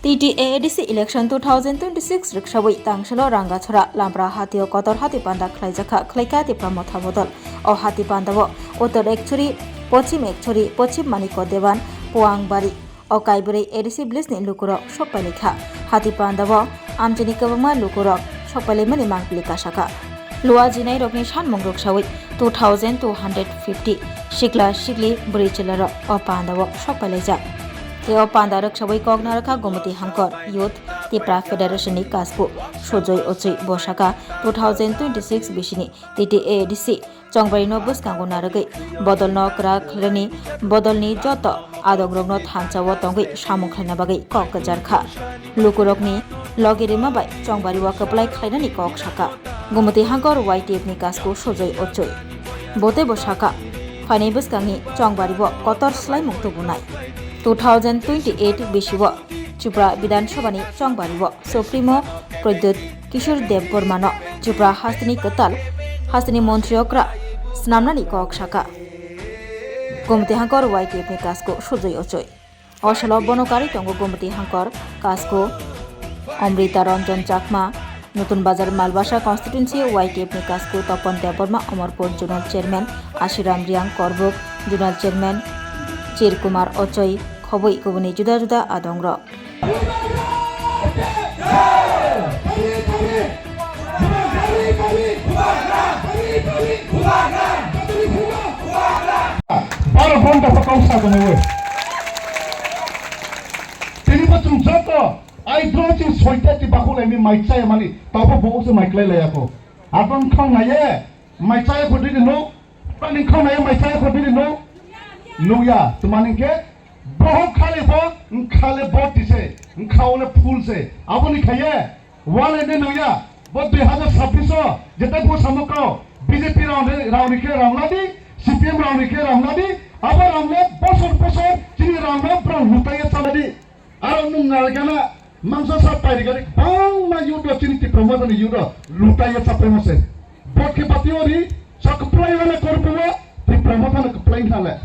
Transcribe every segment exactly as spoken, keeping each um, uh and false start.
T T A A D C election two thousand twenty-six rwksawi tangsalo Rangachora Lamra hatio kotor hati panda khlaijakha, khlaikha Tipra Motha bodol. O hati pandao Uttor Ekchuri, Pochim Ekchuri, Pochim Maniko Dewan, Puangbari, o kaibrwi A D C village ni lukurok sokpailaikha. Hati pandao amchini kwbangma lukurok sokpailaimani mangpili kasaka. Lua jinairokni sanmung rwksawi two thousand two hundred fifty sikla sikli bwrwi chwlarok o pandao sokpailaijak. Tei o panda rwksawi kok narwkha Gomoti Hangkor Youth Tipra Federation ni kasku Sujoy Ochoi. Bo saka two thousand twenty-six bisini T T A A D C chongbarino bwskango narwgwi bodolno kwrak khlainani, bodolni joto adongrokno thansa-o tongwi samung khlaina bagwi kok kwcharkha. Lukurokni logi rima bai chongbario kwplai khlainani kok saka Gumoti Hangkor Y T F ni kasku Sujoy Ochoi. Bo teibo saka, phainai bwskangni chongbario kotor swlaimung tubunai. Two thousand twenty-eight bisio Tripura Bidhan Sabhani chongbario Supremo Pradyut Kishore Debbarmano Tripura hasteni kwtal hasteni montri okra swnamnani kok saka Gumoti Hangkor Y T F ni kasku Sujoy Ochoi. O salo bono karwi tongo Gumoti Hangkor kasku Amrita Ranjan Chakma, Nutun Bazar Malbasa constituency Y T F ni kasku Topon Debbarma, Amarpur Zonal Chairman Ashiram Riang, Korbuk Zonal Chairman Chir Kumar Ochoi, khobwi kubuni juda juda adongrok. Baro ghonta pho kok sa tongwi. Tini bo chwng joto ai dro chwng soita ti bakhuk lai mi mai chaya mani, tabo bo se mai klai laya ko. Abang khang naye mai chaya ko didi no. Tani khang naye mai chaya ko didi no. Nuya, tumani ke bohok khale bo, khale bo tise, khaole phul se. Aboni khaye. Wale de noya, bo dui hazar sabbish o, jeta bo samukao, B J P rao de, rao ni khe rao nadi, C P M rao ni khe rao nadi, abo rao le bosor bosor chini rao no brao lutaiya chaladi. Aro nung nalgana, mangsa sa pairigari, bangma yudo chini Tipra Motha ni yudo, lutaiya chapai mose. Bo khe bati ori, sa kwplai wale korbuwa, Tipra Motha no kwplai nale.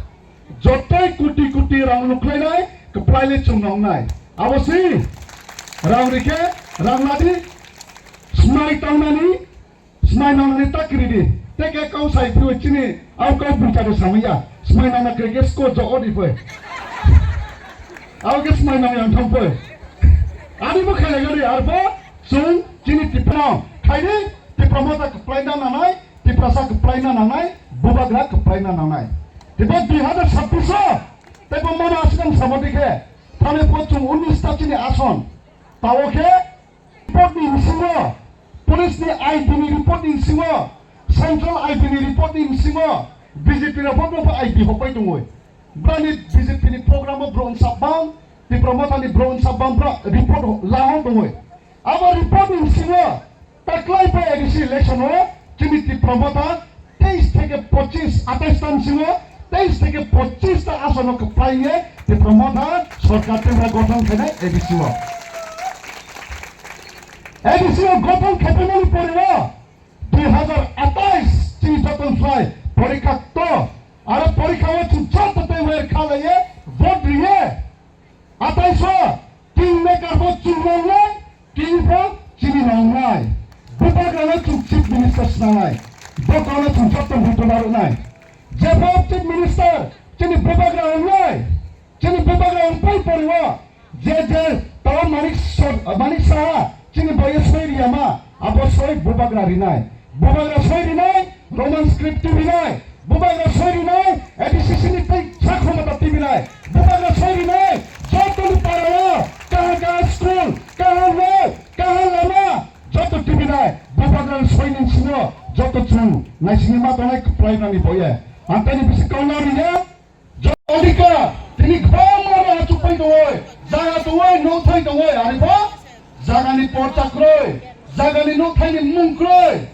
Jotoi kuti kuti rang nukhlainai, kwplaile chwng nongnai. Abo si rang rikhe, rang nadi, smai tangnani, smai nangnani ta kiridi. Teke kau sai phiyo chini, au kau buchado samaya. Smai nangna khe kesko jo odi phoi. Au ke smai nang yang thang phoi. Ani bo khaile gari arbo, chwng chini Tipra, khaidi, Tipra Motha kwplaina nanai, Tiprasa kwplaina nangnai, bubagra kwplaina nangnai. Tebo dui hazar sabbish o, tebo mano aswkang samodi khe, thani po chwng unnish ta chini ason. Tao khe report ni bisingo, police ni I B ni report ni bisingo, central I B ni report ni bisingo, B J P rok bo bo I B hokpai tongoi. Brani B J P ni program o bro unsabang, Tipra Motha ni bro unsabang bro report lahon tongoi. Abo report ni bisingo, taklai pai A D C election o chini Tipra Motha teis theke pochis, atais ta bisingo teis theke pochis ta asono kwplai ye Tipra Motha sorkar Tipra gothon khainai A D C o. A D C o gothon khaiphaimani pore o dui hazar atais chini joton slai porikha to, aro porikha o chwng joto tei wer khalaiye vote riye. Atais o kingmaker bo chwng nangnai, king bo chini nangnai. Bubagrano chwng chief minister swnangnai. Bokono chwng joto buto narwknai. Jebo chief minister chini bubagra wngnai. Chini bubagra wngpai poriwo je je tao Manik Sor-, Manik Saha chini boye soi riyama, abo soi bubagra rinai. Bubagra soi rinai, Roman script tubinai. Bubagra soi rinai, A D C C ni tei sa khomota tubinai. Bubagra soi rinai, jotoni parao, kaha kaha school, kaha road, kaha lama, joto tubinai. Bubagra soi ni singo, joto chwng naisingwi ma tongnai kwplai nani boye. Ang tani bisi kauna riya. Jodika, tini kwbangma raha chukpai tongoi, jaga tongoi, nouthai tongoi, aripho jagani porcha kwrwi, jagani nouthaini mung kwrwi,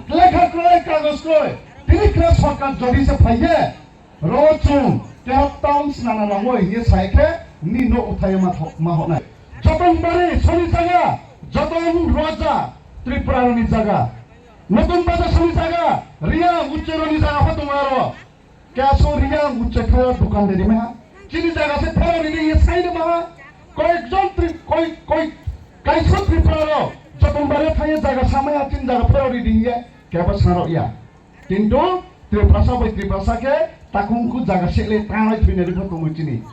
lekha kwrwi, kagoj kwrwi, tini kra sorkar jodi se phaiye, ro chwng keha town snana nangoi hinye sai khe ni no uthai ma tho-, ma honai. Jotong bari soni jaga, jotong roja Tripura ni jaga. Notun Bazar soni jaga, Riya Uchero ni jaga pho tongo aro. Keso Riya Uchero dukan de rima. Chini jaga se pharo rini ye sai de maha. Koyekjon Tri-, Koi, koi, kaisa Tripura rok, Jotonbari thangya jaga samaya tin jaga phero ri dingye, kebo sarok ya. Kintu Tiprasa bai Tiprasa khe takhung khu jaga sele tanglai thwina rikha tongwi chini.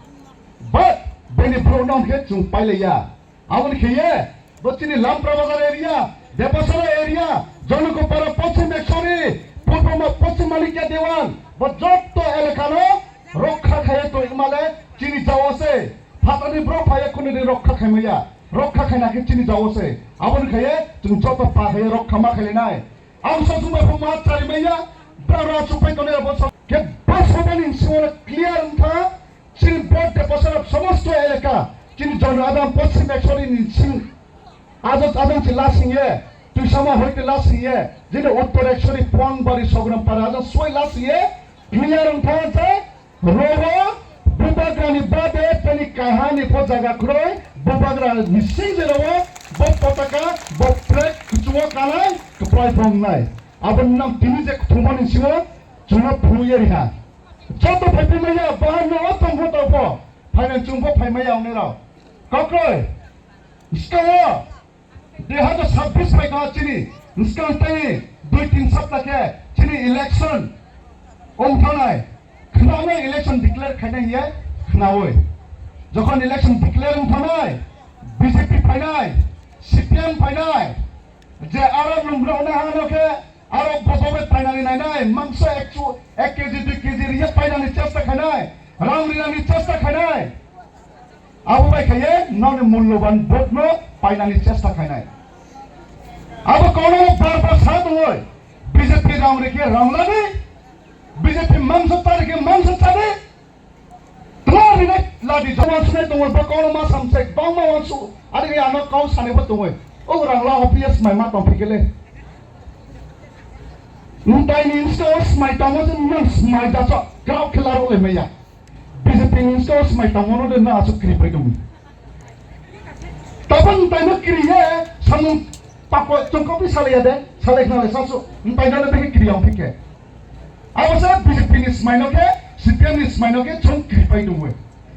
But bini bro nong khe chung pailaiya. Aboni khe ye, bo chini Lampra Bazar area, Depasara area, Jonokopara Pochim Ekshori, Purbo Ma-, Pochim Manikya Dewan, bo jotto elaka no rokha khaiye to imale chini jawa se. Phatani bro phaiye khunidi rokha khaimaya. Rokha khaina khe chini jawa se. Aboni khe ye chung joto pa khe rokha ma khainai. Ang sosung bai phung ma chari maya. Bra ra chupai tone bo so. Ke bas hobani singona clear wngkha. Chini board de pasara somosto elaka. Chini jon adam Pochim Ekshori ni sing. Ajo adam chi lasing ye. Tuisama hoite lasing ye. Jini Uttor Ekshori Pongwari Sogram Para ajo soi lasing ye. Clear wngkha je. Roro Bubagrani bade teni kahani pho jaga kroi, Bubagrani sing je rogo, bo potaka, bo flag kuchugo kanai, kwplai phongnai. Abo nang tini je kuthumani singo, chuna phunu ye riha. Joto phaiphimaya, bahar no o tongpho tongpho, phainai chungpho phaimaya ongnai rao. Kokroi, skango, Dui hazar sabbish bai kha chini, bwskang tei dui tin sapta khe chini election wng thanai, khwnano election declare khainai hiye khwnaui. Jokhon election declare wng thanai, B J P phainai, C P M phainai, je aro lungro hwnwi hano khe, aro bojobe painani nainai, mangso ekchu, ek K G, dui K G riye painani chesta khainai, rang rinani chesta khainai. Abo bai khaiye noni mulloban vote no painani chesta khainai. Abo kono bar bar sa tongoi, B J P rang rikhe rang ladi, B J P mangso ta rikhe mangso chadi. Tla rinai ladi joma sunai tongoi, bo kono ma samsek bangma wansu, ari ano kau sani bo tongoi. O rang la O P S mai ma tong phikele. Ntai ni insta o smai tamo je nang smai dacha, grau khela ro le maya. B J P ni stor smai tangmano de na aswk kiri pai tongwi. Tabang taino kiri ye samung pakwa chongkokni salaiya de, salai khnale sasu, ntaino de khe kiri yang phike. Abo sa B J P ni smaino khe, C P M ni smaino khe chong kiri pai tongwi.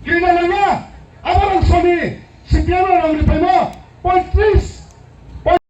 Kiri na nangya, abo rang soni, C P M no rang ri paimo, poitris.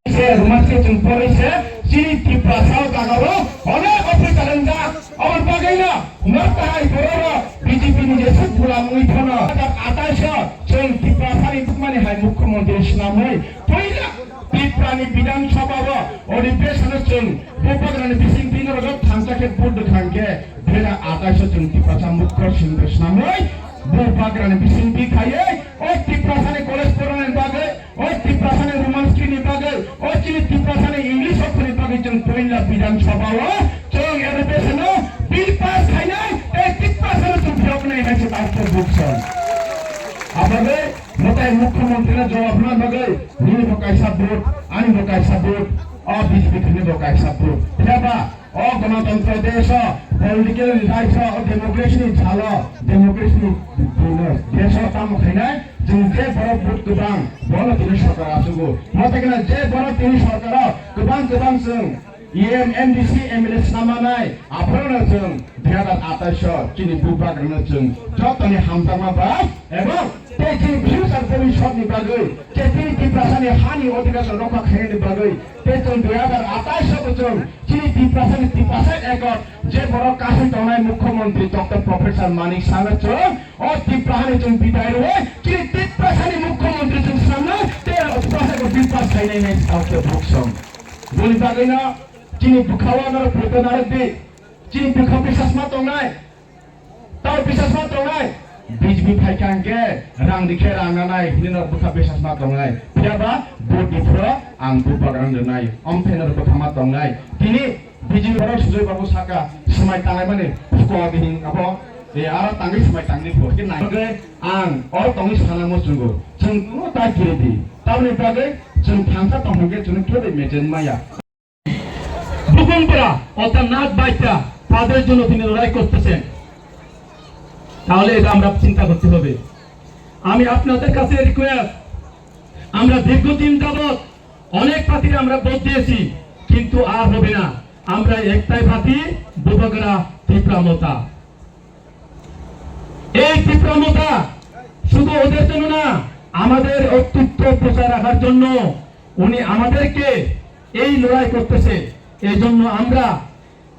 Se rwmani se chwng poroi se chini Tiprasa o jaga o onek office wngjak. Aboni bagwi no nok tahai borok rok B J P ni jeswk gulam wngwi phano. Dui hazar atais o chwng Tiprasa ni bukmani hai mukhyamantri swnamwi puila Tripura ni Bidhan Sabha o odhibeshon o chwng Bubagrani bising twi norok thansa khe vote rwkha hwnkhe dui hazar atais o chwng Tiprasa mukhyamantri swnamwi Bubagrani bising twi khaiwi o Tiprasa ni college pornani bagwi O Tiprasani Roman script ni bagwi, o chini Tiprasani English okkhor ni bagwi chwng poila Bidhan Sabha o chwng adhibeson o bill pass khainai tei Tiprasano chwng phiyoknai hai se takhuk bukson. Abagwi mwtai Mukhyamantri no jawab rwna bagwi nini bo kaisa vote, ani bo kaisa vote, o B J P thani bo kaisa vote. Phiya ba O Ganatantro desh o, political rights o, democracy ni jal o, democracy ni desh o tamo khainai, chwng je borok vote kwbang, bono tini sorkar achugo. Motokna je borok tini sorkar o kwbang kwbang chwng E M, M D C, M L A swnam manai, aphuru no chwng dui hazar atais o chini Bubagra no chwng jotoni hamjakma ba, ebong tei chini future bhobishyot ni bagwi, je chini Tiprasa ni hani odhikar rokha khainani bagwi, tei chwng dui hazar atais o bo chwng Chini Tiprasani Tiprasa Accord, je borok kasui tongnai Mukhyamantri Doctor Professor Manik Saha chwng, o Tiprasani chwng bidai rwui, chini Tiprasani Mukhyamantri chwng swnamnai, tei o Tiprasa ko bill pass khainai nai sao khe buksom. Boni bagwino chini bwkhao norok photo narwk di, chini bwkha bisas ma tongnai. Tao bisas ma tongnai, B J P phaikha hwnkhe rang rikhe rang nanai hinwi no bwkha bisas ma tongnai. Phiya ba vote ni phuru ang Bubagrano rwnai, omthaino bwkha ma tongnai. Tini B J P borok Sujoy Babu saka, swmai tanglaimani phuko bihing abo, e, aro tangwi swmai tangni phuko khe nai. Hwnkhe ang o tongwi sana muchungo, chwng kunu ta kiri di. Tamoni bagwi chwng thangsa tong hwnkhe chwngno kebo mejen maya. বুকুমপুরা অর্থাৎ নাথ বাইটা তাদের জন্য তিনি লড়াই করতেছেন, তাহলে এটা আমরা চিন্তা করতে হবে। আমি আপনাদের কাছে রিকোয়েস্ট, আমরা দীর্ঘদিন যাবৎ অনেক প্রার্থীকে আমরা ভোট দিয়েছি, কিন্তু আর হবে না। আমরা একটাই প্রার্থী, বুবাগরা তিপ্রা মতা। এই তীব্রমতা শুধু ওদের জন্য না, আমাদের অস্তিত্ব বজায় রাখার জন্য উনি আমাদেরকে এই লড়াই করতেছে। এই জন্য আমরা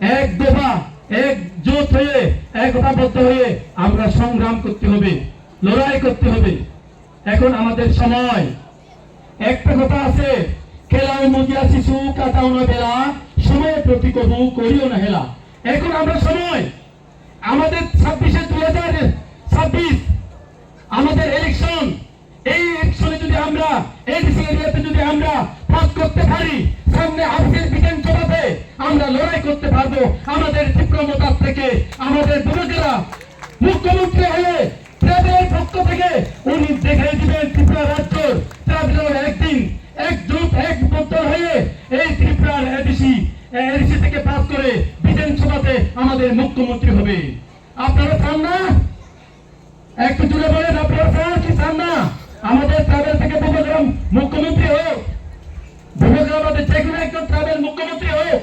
এক দফা, একজোট হয়ে, একতাবদ্ধ হয়ে আমরা সংগ্রাম করতে হবে, লড়াই করতে হবে। এখন আমাদের সময়। একটা কথা আছে, "খেলাও মজিয়া শিশু, কাটাও না বেলা, সময়ের প্রতি কবু করিও না হেলা।" এখন আমরা সময়, আমাদের ছাব্বিশে, দুই হাজার ছাব্বিশ, আমাদের ইলেকশন। এই ইলেকশনে যদি আমরা এডিসি এরিয়াতে যদি আমরা পাস করতে পারি, সামনে আফসের বিধানসভাতে আমরা লড়াই করতে পারবো। আমাদের তীব্র মতার থেকে আমাদের যুবকেরা মুখ্যমন্ত্রী হয়ে ট্রাইবেলের পক্ষ থেকে উনি দেখিয়ে দিবেন ত্রিপুরা রাজ্যর ট্রাইবেলরা একদিন একজোট একবদ্ধ হয়ে এই ত্রিপুরার এডিসি, এডিসি থেকে পাস করে বিধানসভাতে আমাদের মুখ্যমন্ত্রী হবে। আপনারা চান না? একটু জোরে বলেন, আপনারা চান কি চান না? আমাদের ট্রাইবেল থেকে বুবাগ্রাম মুখ্যমন্ত্রী হোক, বুবাগ্রাম আমাদের যে কোনো একজন ট্রাইবেল মুখ্যমন্ত্রী হোক।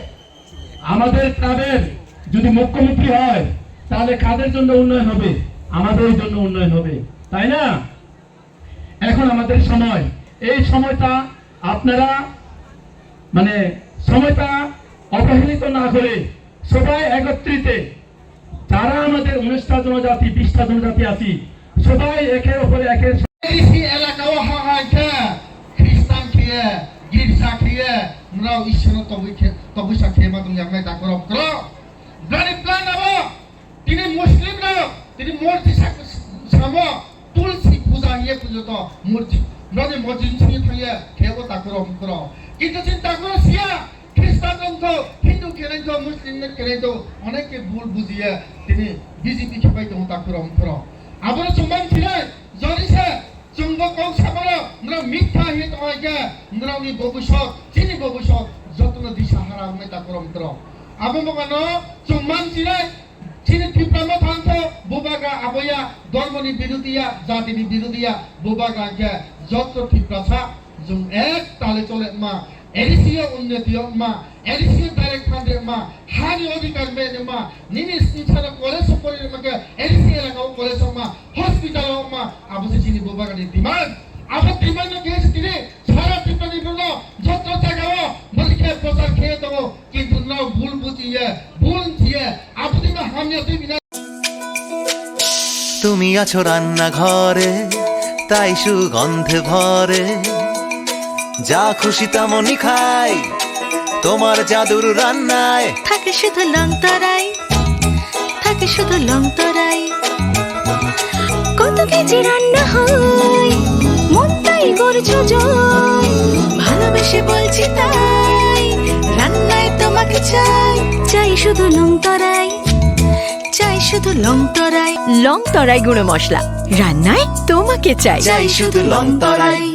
আমাদের ট্রাইবেল যদি মুখ্যমন্ত্রী হয়, তাহলে কাদের জন্য উন্নয়ন হবে? আমাদের জন্য উন্নয়ন হবে, তাই না? এখন আমাদের সময়, এই সময়টা আপনারা মানে সময়টা অবহেলিত না করে সবাই একত্রিতে, যারা আমাদের উনিশটা জনজাতি, বিশটা জনজাতি আছি, সবাই একে অপরে একে এডিসি এলাকাও ha ha khe Khristan khe, girja khe, nrao Ishwarno tobui khe, tobui sa khe ma tong yaknai takhorok kro. Gari plan abo tini Muslim rok, tini morti sak-, samo, tulsi puja hiye puja to morti. Nrao ni morti sini thangye khe bo takhorok kro. Kintu chini takhorok siya, Khristan rok to, Hindu khe nai to, Muslim khe nai to, onek khe bul bujiye, tini B J P khe pai tongo takhorok kro. Abono chumang thinai, jori se, Chwngbo kok samarok, norok mitha hiye tongkha khe, norokni bobisot, chini bobisot, jotono disa hara wngnai takhorok mkhorok. Abo mokano chwng mansinai, chini Tipra Motha wngkha bubagra aboya, dhormoni birodhiya, jatini birodhiya, bubagra hwnkhe joto Tiprasa, chwng ek tale chole wngma, A D C o unnoti wngma, A D C o direct fund rwma, hani odhikar me rwma, nini swngcharo college o pori rwma khe A D C elaka o college wngma, hospital o wngma, abo se chini bubagrani demand. Abo demand no khe se tini sara Tripura ni borok no joto jaga o bwrwi khe prochar khe tongo, kintu no bul bujiye, bul wngsiye, abo dima hamya twi bina. তুমি আছো রান্নাঘরে, তাই সুগন্ধে ভরে। যা খুশি তেমনই খাই, তোমার জাদুর রান্নায়। থাকে শুধু লংতরাই, থাকে শুধু লংতরাই। কত কেজি রান্না হয়, মন তাই করছো জয়। ভালোবেসে বলছি তাই, রান্নায় তোমাকে চাই। চাই শুধু লংতরাই, চাই শুধু লংতরাই। লংতরাই গুঁড়ো মশলা, রান্নায় তোমাকে চাই। চাই শুধু লংতরাই।